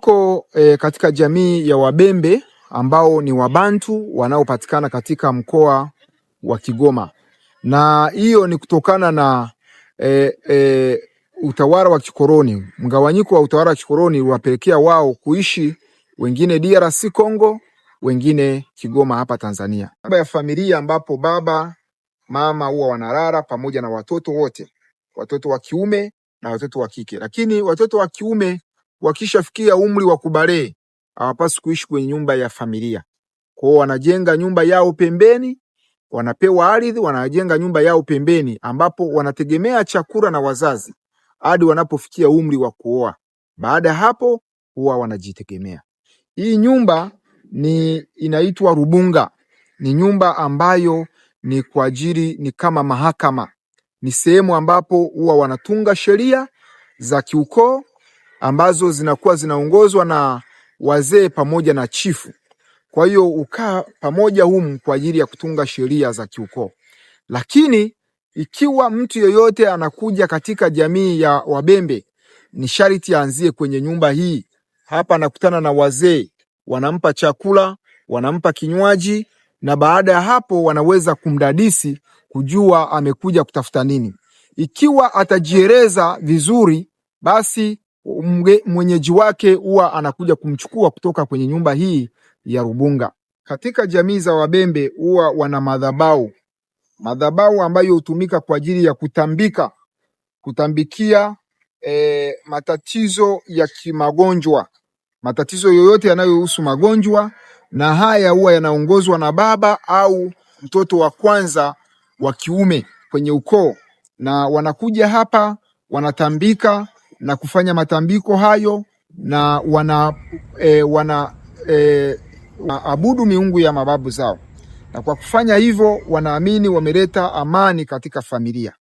Tuko katika jamii ya Wabembe ambao ni Wabantu wanaopatikana katika mkoa wa Kigoma, na hiyo ni kutokana na utawala wa kikoloni. Mgawanyiko wa utawala wa kikoloni uliwapelekea wao kuishi wengine DRC Congo, wengine Kigoma hapa Tanzania. Baba ya familia ambapo baba mama huwa wanalala pamoja na watoto wote, watoto wa kiume na watoto wa kike. Lakini watoto wa kiume wakishafikia umri wa kubalee hawapaswi kuishi kwenye nyumba ya familia. Kwa hiyo wanajenga nyumba yao pembeni, wanapewa ardhi, wanajenga nyumba yao pembeni, ambapo wanategemea chakula na wazazi hadi wanapofikia umri wa kuoa. Baada ya hapo huwa wanajitegemea. Hii nyumba ni inaitwa rubunga, ni nyumba ambayo ni kwa ajili, ni kama mahakama, ni sehemu ambapo huwa wanatunga sheria za kiukoo ambazo zinakuwa zinaongozwa na wazee pamoja na chifu. Kwa hiyo ukaa pamoja humu kwa ajili ya kutunga sheria za kiukoo. Lakini ikiwa mtu yoyote anakuja katika jamii ya Wabembe, ni sharti aanzie kwenye nyumba hii. Hapa anakutana na wazee, wanampa chakula, wanampa kinywaji, na baada ya hapo wanaweza kumdadisi kujua amekuja kutafuta nini. Ikiwa atajieleza vizuri, basi mwenyeji wake huwa anakuja kumchukua kutoka kwenye nyumba hii ya Rubunga. Katika jamii za Wabembe huwa wana madhabahu, madhabahu ambayo hutumika kwa ajili ya kutambika, kutambikia matatizo ya kimagonjwa, matatizo yoyote yanayohusu magonjwa, na haya huwa yanaongozwa na baba au mtoto wa kwanza wa kiume kwenye ukoo, na wanakuja hapa wanatambika na kufanya matambiko hayo na wana abudu miungu ya mababu zao, na kwa kufanya hivyo wanaamini wameleta amani katika familia.